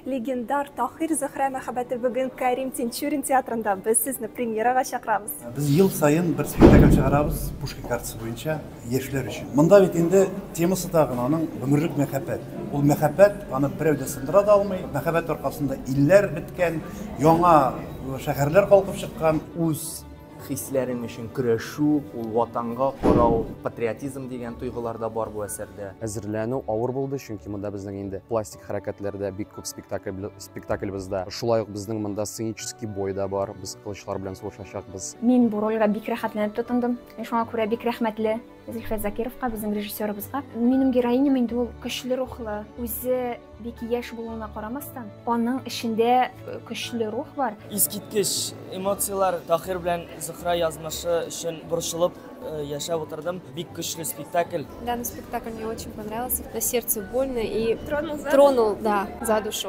Легендар Таһир Зөһрә мәхәббәте бүген Кәрим Тинчурин театрында. Без сезне премьерага чакырабыз. Без ел саен бер спектакль чыгарабыз Пушкин картасы буенча яшьләр өчен. Монда бит инде темасы тагын аның гомерлек мәхәббәт. Ул мәхәббәт аны берәү дә сындыра да алмый. Мәхәббәт аркасында илләр беткән, яңа шәһәрләр калкып чыккан. Үз хисләрең өчен көрәшү, ул ватанга карау, патриотизм дигән тойгылар да бар бу әсәрдә. Әзерләнү авыр булды, чөнки монда безнең инде пластик хәрәкәтләрдә бик күп спектакль спектакльбездә. Шулай ук безнең монда сценический бой да бар, без кылычлар белән сугышачакбыз. Мин бу рольгә бик рәхәтләнеп тотындым. Мин шуңа күрә бик рәхмәтле Зөлфәт Закировка, безнең режиссерыбызга. Минем героиням инде ул көчле рухлы, үзе бик яшь булуына карамастан, аның эчендә көчле рух бар. Искиткеч эмоцияләр, Таһир белән Зөһрә язмышы өчен борчылып яшәп утырдым. Бик көчле спектакль. Данный спектакль мне очень понравился. На сердце больно и тронул, тронул, да, за душу.